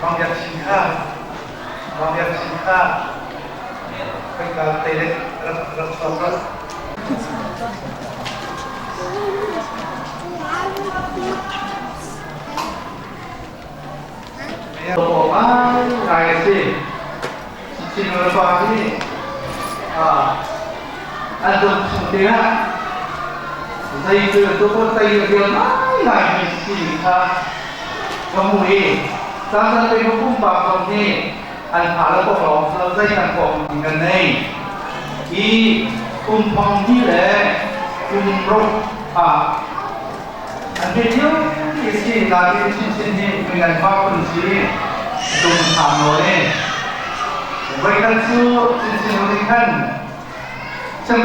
Mang Biak Chin kha Mang Biak Chin kha khoika te le rak rak chuak rak. Ngai a si. Chin pa hi an dawt chung te ah zei cu tu ko tei a rial ngaingai mi si kha ka hmu i caan te ka pumpak zong hi an pha le kong lawng cu zei kan kong kan nei i kum thong hi le kum ruk ah an pe lio ti si nain chinchin hi mingan pa kun si tum tham lo e voikhat cu chinchin nih khan cem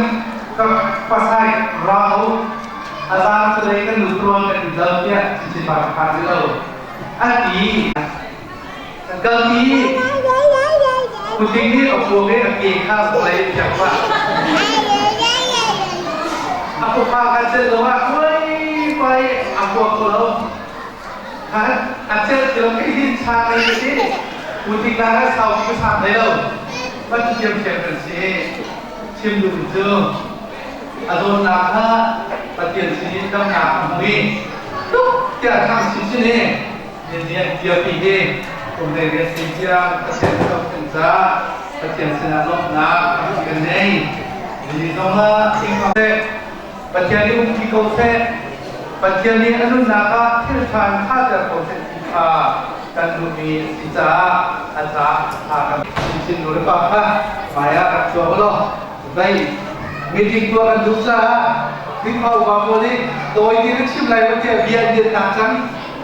ka pasai rau azang cu lei kan nu tuan kan i dal tiah chinchin pa ka phan lo a ti kal ti kuting nih a puak i a ke kha vawlei piak pa a pupa kan cel lo ah kuai pai a puak ko lo khan a cel ti lo kai hin cha kai ti kuting la ka sau ti ka sang hlei lo kan thiam thiam kan si chim duh cu a dawtnak kha Pathian sin in damnak a hmu i tuk tiah thang sin sin i Nian tiapi hi kum nei rian si tiang Pathian kan ca Pathian sinah lawmhnak kan nei. Ni zong ah ing ko seh. Pathian nih umpi ko seh. Pathian nih a nunnak ah thil ṭha in khater ko seh ti kha kan duhmi a si caah a caah tha kan chinchin nu le pa kha hmai ah rak chuak law vei meeting tuah kan duh caah Khrihfa upa pawl nih tawi ti na chim lai lo tiah bia an nak cang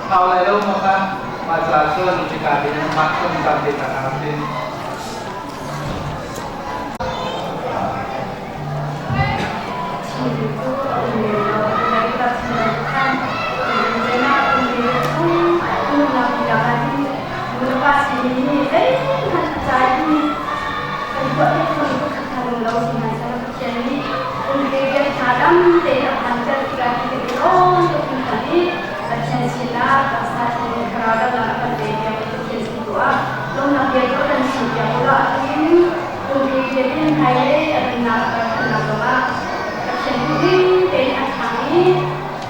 sau lai lo ma kha mah caah cun hika te mah ton caan te ta ka tin. Pathian sinah taksa thinlung thlarau damnak a kan pek tiang Pathian sin tu ah lawmnak bia cu a kan chim piak u law a in pumpi biakinn hmailei a nunnak a karhnak zongah Pathian duhning tein a thang i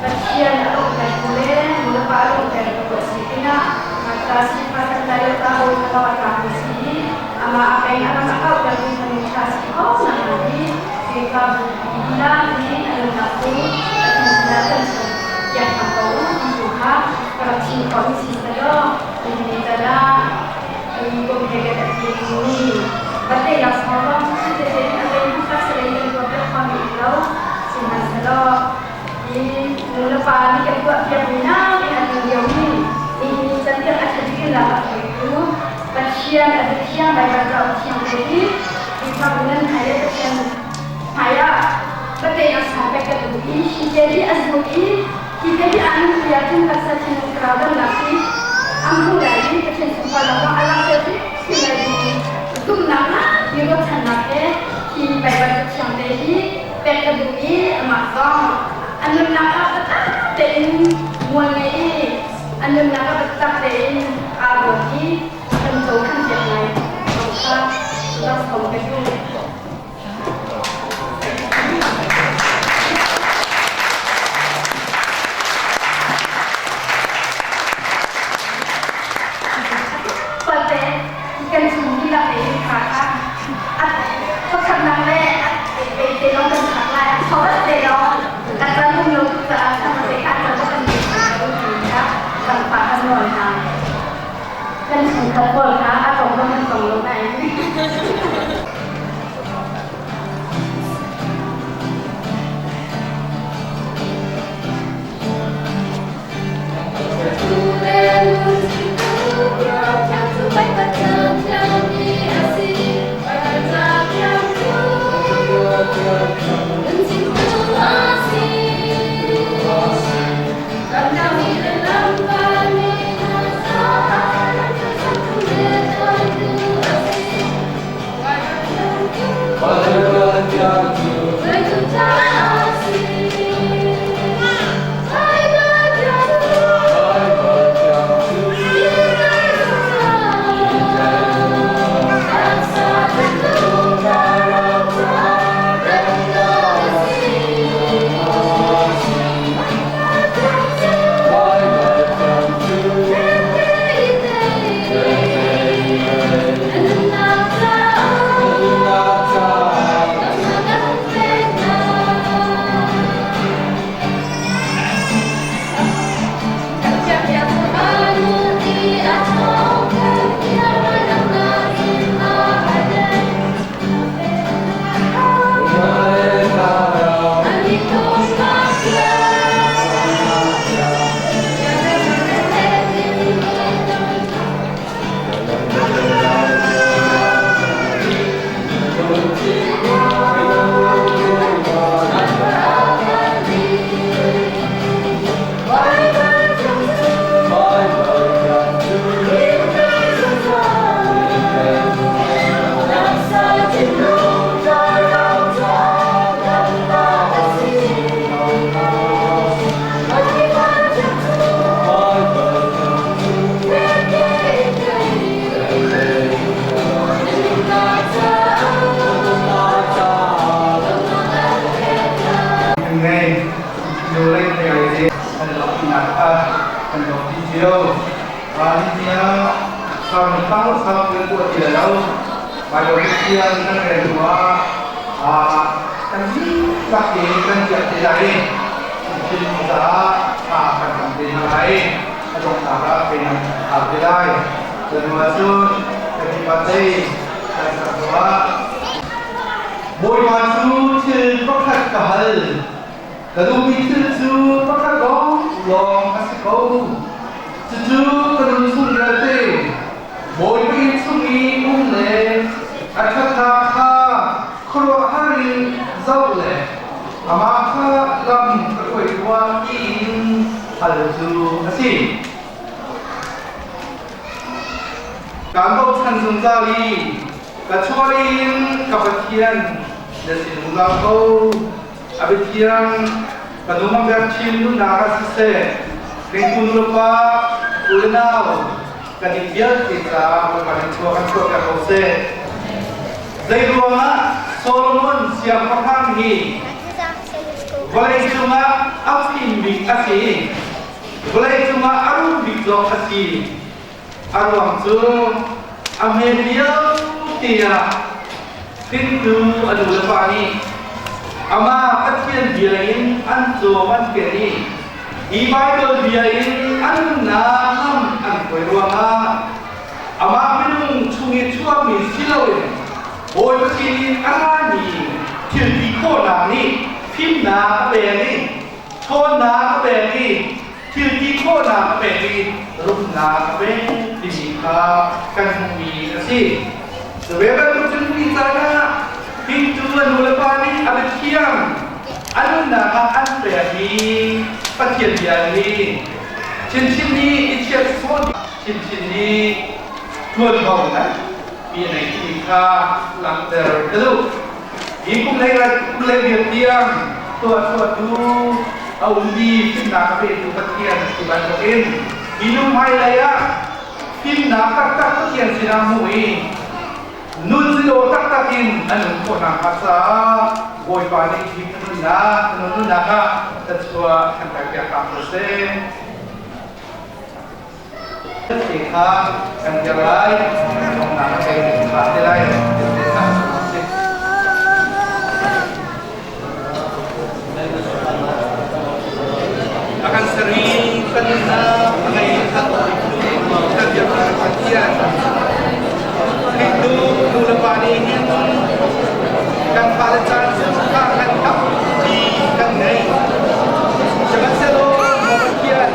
Pathian a lawmhtertu le nulepa a lawmhtertu a si pinah ngakta sifah santlai lo ta hawi thalo a tlakmi si i amah a peng a ram a kauhtertu fanu ṭha si kho nak hnga hi Khrihfabu dihlak nih a nunnak cu Pathian sinah kan piak hram ko u ti tu kha ka rak chim khawhmi si sehlaw nihin can ah kum he kan mi vate laksawng zong tete in a zei hmanh taksa lei kan tuah piak khomi um lo. Sihmanhsehlaw hi nu le pa nih kan tuah piakmi nakin a hnu liomi nihin can tiang a ṭha bik in lak a hruaitu Pathian a biathiang Baibal cauk thiang te hi Khrihfabu nan hmai le Pathian hmai ah vate laksawng pek ka duh i hi te hi a zul i hi te hi an hmu ahcun taksa thinlung thlarau damnak hi an hmu lai i Pathian sunparnak zong a langhter hrimhrim lai ding zumhnak nganpi ruahchannak he hi Baibal cathiang te hi pek ka duh i amah zong a nunnak ah biatak tein mual ngei i a nunnak ah biatak tein aa ruat i a kan cohlan piak lai zong kha laksawng ka duh. Pate kan chung dihlak tein kha kha pakhatnak le te lawng kan khak lai a thorat te lawng a can um lo tuk caah kha te kha can kan ti kha kan pa kan nawl hna kan chungkhat pawl kha a tong kan tong lo nain. Ni ah sang tang sang kan tuah ti lai lo. Bible Pathian kan rel hnu ah kan dihlak in kan tiah te lai i thil caah thla kan cam te hna lai. A donghnak ah pei nan khar te lai. Cu hnu ahcun kan i kan sak hnu ah Bawipa cu thil pakhat ka hal. Ka duhmi thil cu pakhat lawnglawng a si ko. Cucu ka nun chung vialte Bawipa inn chung i um le a ṭhatnak kha khuaruahhar in zoh le amah kha lam ka hruai tuah tiin hal cu a si. Kaan bochan zungzal i ka chuah in ka Pathian na si zungzal ko. A biathiang ka nu Mangber Chin nunnak ah siseh, hringtu nulepa u le nau kan inn vialte caah Bawipa nih chuah kan chuahpiak ko seh. Zei ruangah Solomon siangpahrang hi vawlei cungah a fim bik a si, vawlei cungah a rum bik zong a si. A ruang cu a hme lio tiah hringtu a nu le pa nih amah Pathian bia in an cawm an ken i hi Baibal bia in an nunnak lam an hruai ruangah amah minung chung i chuakmi si loin Bawipa sinin a rami thil ti khawhnak nih fimnak a pek i ṭhawnnak a pek i thil ti khawhnak a pek i rumnak a pek timi kha kan hmuhmi a si. Cu ve bantuk cun mi caan ah hringtu a nu le pa nih a biathiang a nunnak ah an pekmi Pathian bia hi chinchin nih i chiat sawn chinchin nih ṭuanvo nganpi a nei timi kha langhter ka duh. Hi kum hlei kum hlei riat tiang tuahchuahtu a ummi fimnak a petu Pathian si bantukin hi nu hmailei ah fimnak taktak Pathian sinah hmuh i nun zidawh taktak in a nun khawh nakhnga caah Bawipa nih hi nunnak nunnak ah thluachuah kan pekpiak hram ko seh. Ti kha kan dir lai, thawngnak a pek kha te lai. A kan seri kan nunnak a ngei khat kan biaknak Pathian Hringtu nu le pa nih hin kan fale caan kha kan tampi kan ngei. Sihmanhsehlaw Pathian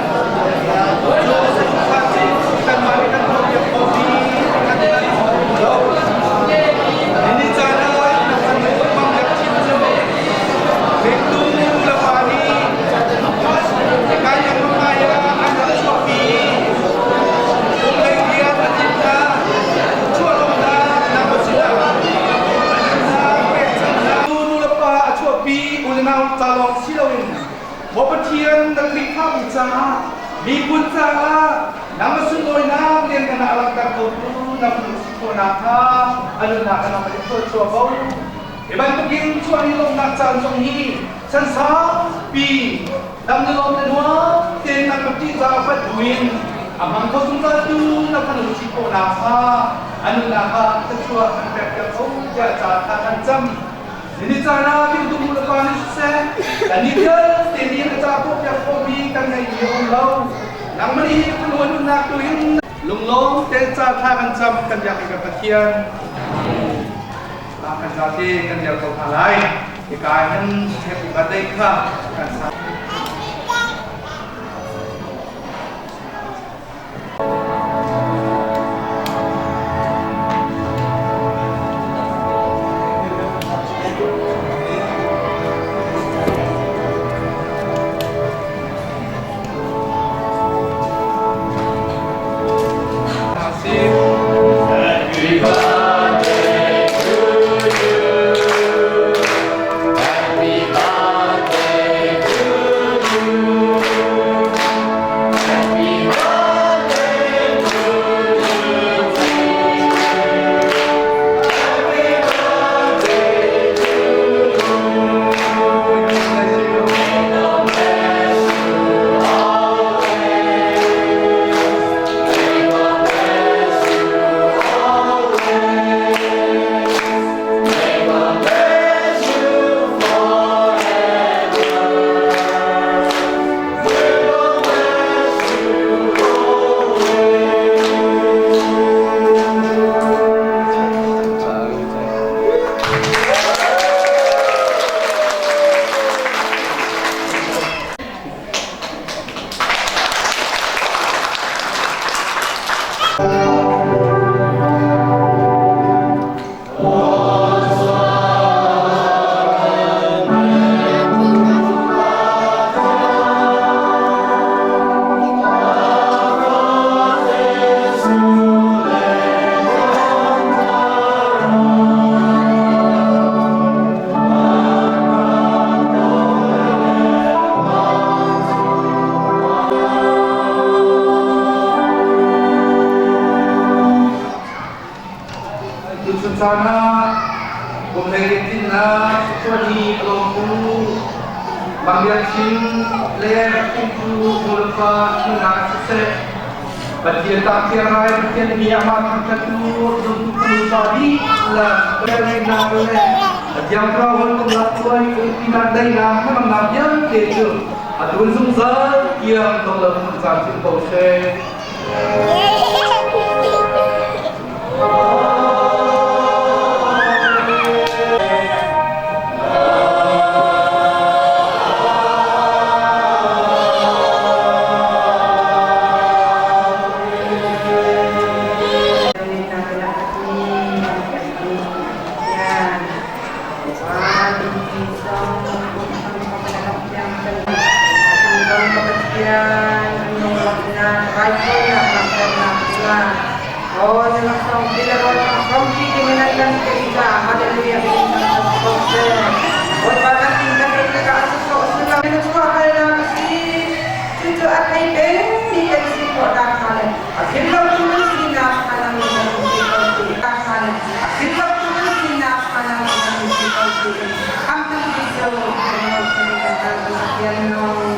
Maw Pathian na Khrihfabu caah miphun caah nang sunlawinak lianngan ah langhter ko tu na hmuh si khawhnak kha a nunnak ah nang in thluachuah ko. Hi bantukin chuah ni lawmhnak caan zong hi chan saupi dam na lawm na nuam tein nang ka ṭihzah pat buin a hmang kho zungzal tu na fanu si khawhnak kha a nunnak ah thluachuah kan pekpiak ko tiah caan kha kan cam. Ni caan ah timtu nu le pa nih siseh, kannih vialte nih a ca tuahpiak khawhmi kan ngeihmi a um lo. Nangmah nih hi fanu a nunnak tu in lunglawm tein ca thla kan cam kan biak i kan Pathian. Kan zate kan dir ko hna lai. Hika hin happy birthday kha kan sa. Happy birthday to you. Happy birthday to caan ah kum 18 tlinnak tuahni a lawmtu Mang Lian Chin le hringtu nulepa tlinnak siseh, Pathian tangthiang ngai Pathian mi amah thangṭhattu zumtu nupa dihlak Pathian le Pathian Thlarau hawikomhnak tuai umpinak daihnak hnangamnak vialte cu a tun zungzal tiang dong lo hmun caan chin ko seh. Cucu a thei pengmi kan si khawhnak hnga le a philhlotu kan sinak hnga nang in kan um ti ko ti hnga le a philhlotu kan sinak hnga nang in kan um ti ko ti am kan ti so kan lo kan kan kan Pathian nung.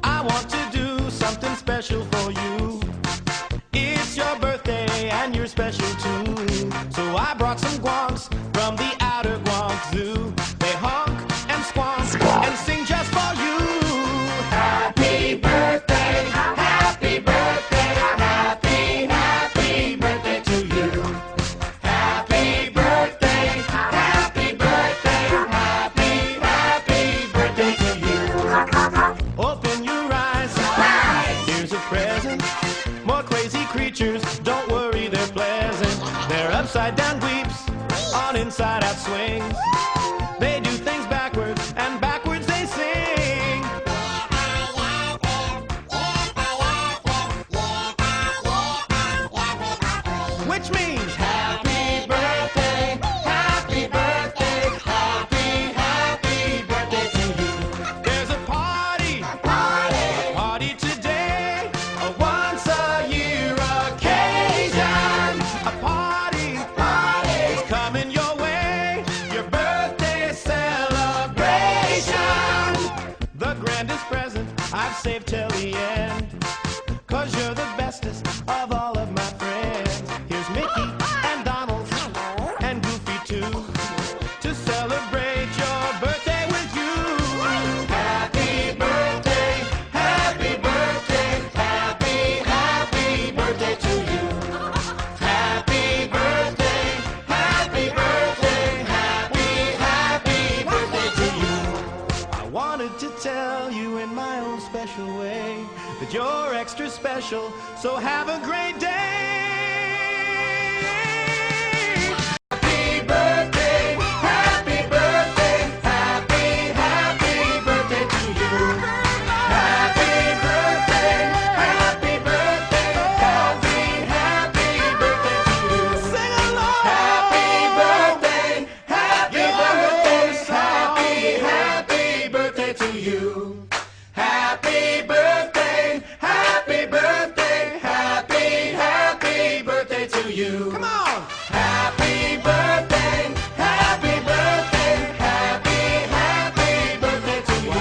I want to do something special for you. It's your birthday and you're special too. So I brought some guanks from the outer Guank Zoo. They honk and squonk and sing just for you. Happy birthday, happy birthday, happy, happy birthday to you. Happy birthday, happy birthday, happy, happy birthday to you. Open your eyes. Here's a present. More crazy creatures. Don't worry, they're pleasant. They're upside down weeps on inside out swings. They do things backwards, and backwards they sing. Which means happy birthday, happy birthday, happy, happy birthday to you. There's a party, a party, a party today, a once a year occasion. A party, party is coming your way. Your birthday celebration. The grandest present I've saved till the end. Cause you're the bestest of all of my friends. Here's Mickey and Donald and Goofy too. To celebrate your birthday with you. Happy birthday, happy birthday, happy, happy birthday to you. Happy birthday, happy birthday, happy, happy birthday to you. I wanted to tell you in my own special way that you're extra special, so have a great day. Happy birthday, happy birthday, happy, happy birthday to you. Happy birthday, happy birthday, happy, happy birthday to you. Sing along. Happy birthday, happy birthday, happy, happy birthday to you. Happy birthday, happy birthday, happy, happy birthday to you. Come on! Happy birthday, happy birthday, happy, happy birthday to you.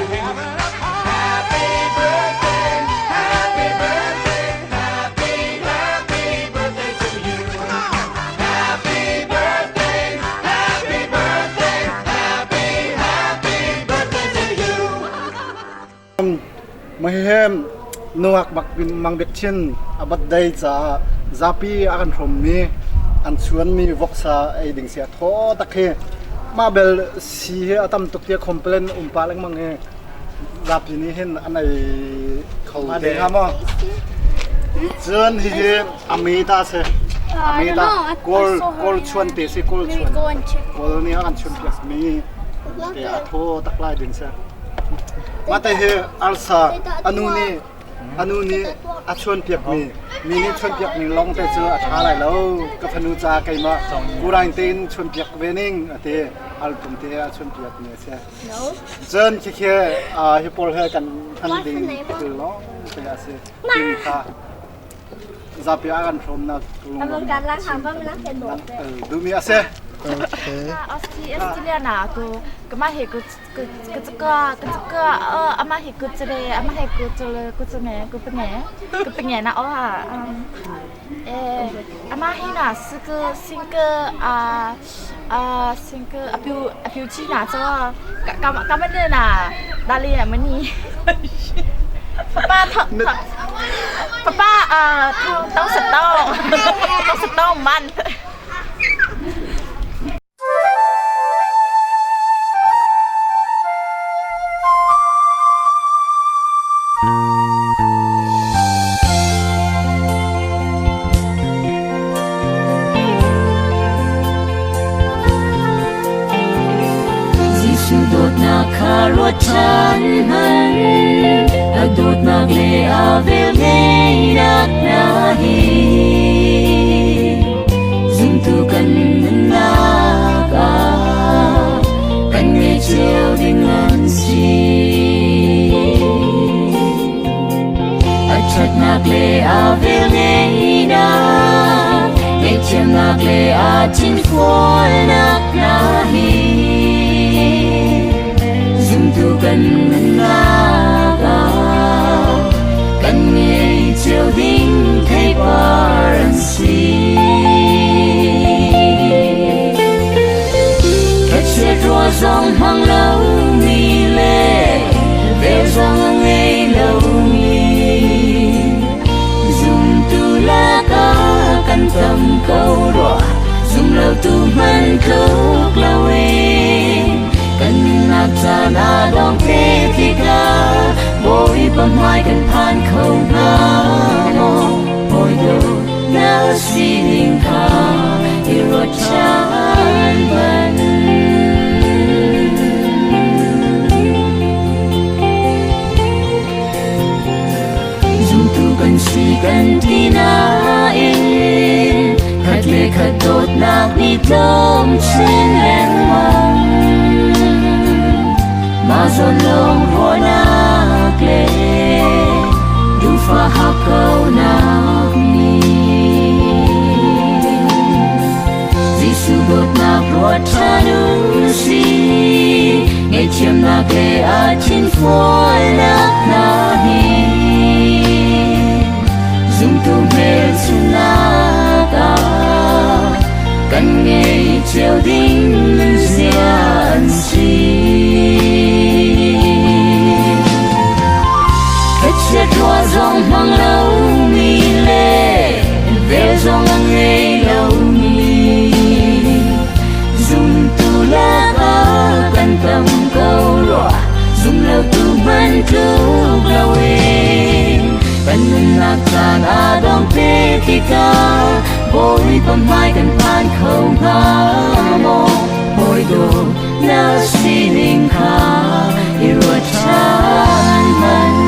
Happy birthday, happy birthday, happy, happy birthday to you. Come on! Happy birthday, happy birthday, happy, happy birthday to you. Mahihi nungak bak Mang Biak Chin a birthday caah zapi a kan hrawmmi an chuanmi voksa ei ding si a thaw tak hi mah bel si hi a tam tuk tiah complain um pah lengmang hi zapi nih hin an ei kho te hnga maw? Cun hihi a mi ta si. A me ta kawl kawl chuan te si kawl chuan kawl nih a kan chuan piak mi te a thaw tak lai ding si. Mah te hi arsa anu nih anu nih a chuan piak mi mi nih chuan piak mi lawng te cu a ṭha lai lo ka fanu ca keimah kuraing tein chuan piak ve ning a ti alpum te a chuan piak mi a si. Cun khikhi hi pawl he kan hman ding thil lawng te a si. King kha zapi a kan hrawmnak duhmi a si. Australia na ku kama he ku ku ku ku ama he ku chre ama he ku chule ku chne ku pnge ku pnge na o ha eh ama hi na 是个新个啊啊新个啊表啊表姐na cho ka ka ma ne na dali na mani ป้าป้าป้าเอ่อต้องสต้องต้องสต้องมัน Jesuh dawtnak kha ruat ṭhan hmanh, a dawtnak le a velngeihnak hna hi zumtu kan nunnak ah kan ngei cio ding an si. A ṭhatnak le a velngeihnak, ngaihthiamnak le a thinfualnak hna hi zumtu kan nunnak ah kan ngei cio ding theipar an si. Khachiat ruah zong hmang lomi le vel zong a ngei lomi zumtu lakah kan tam ko rua zum lo tu hmanh tluk loin kan nunnak caan a dong te tikah Bawipa hmai kan phan kho hnga maw hawi dawt na sining kha i ruat ṭhan hmanh. Zumtu kan si kan ti nain khat le khat dawtnak nih tlawm chin lengmang. Mah zawn lawng ruahnak le duhfah hakkaunak nih Jesuh dawtnak ruat ṭhan u sih, ngaihthiamnak le a thinfualnak hna hi zumtu hmelchunhnak ah kan ngei cio ding zia an si. Khachiat ruah zong hmang lomi le vel zong a ngei lomi zumtu lakah kan tam ko rua zum lo tu hmanh tluk loin kan nunnak caan a dong te tikah Bawipa hmai kan phan kho hnga maw hawi dawt na sining kha i ruat ṭhan hmanh.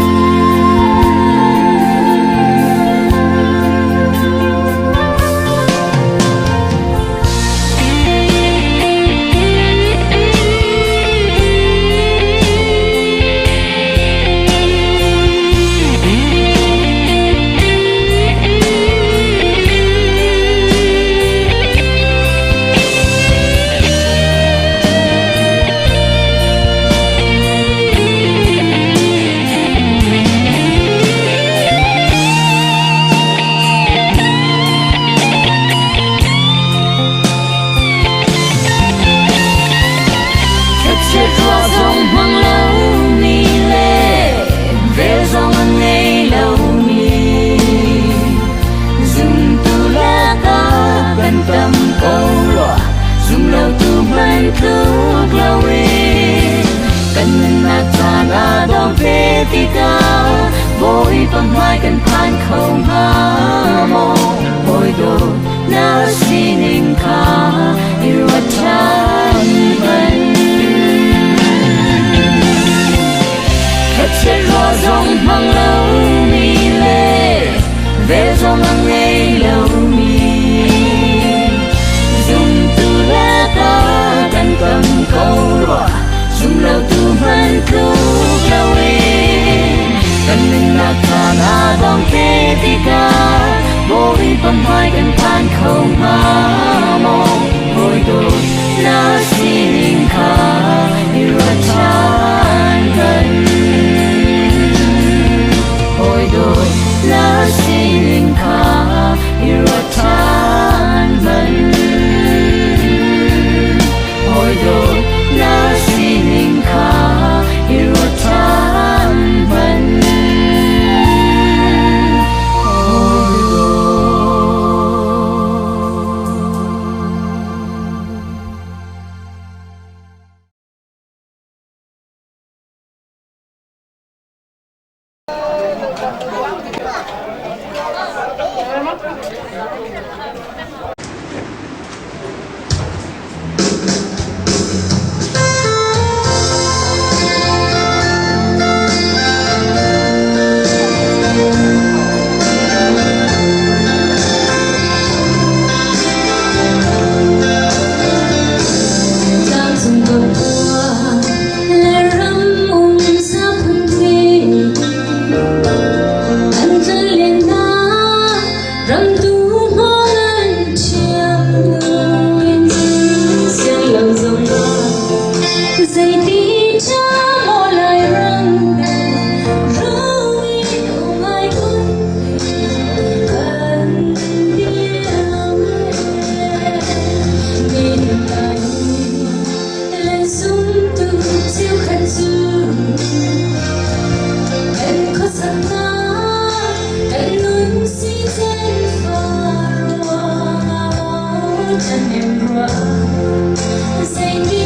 Khachiat ruah zong hmang lomi le vel zong a ngei lomi zumtu lakah kan tam ko rua zum lo tu hmanh tluk loin kan nunnak caan a dong te tikah Bawipa hmai kan phan kho hnga maw hawi dawt na Lamhmai kan phan kho hnga maw? Hawi dawt na sining kha i ruat ṭhan hmanh. Hawi dawt na sining kha i ruat ṭhan hmanh. Hawi dawt na sining kha i ruat ṭhan hmanh. Hawi dawt. Tlangcung dawtkhua le ram um saphunthi an tlun hna ramtu hmawng an ṭhiam in siang lo zong ah zeiti ṭha maw Lairam ruin um ai kun kan diam mi lai le zumtu cheukhat cu kan khuasaknak kan nun si cenfa ruangah ṭhahnem rua zeiti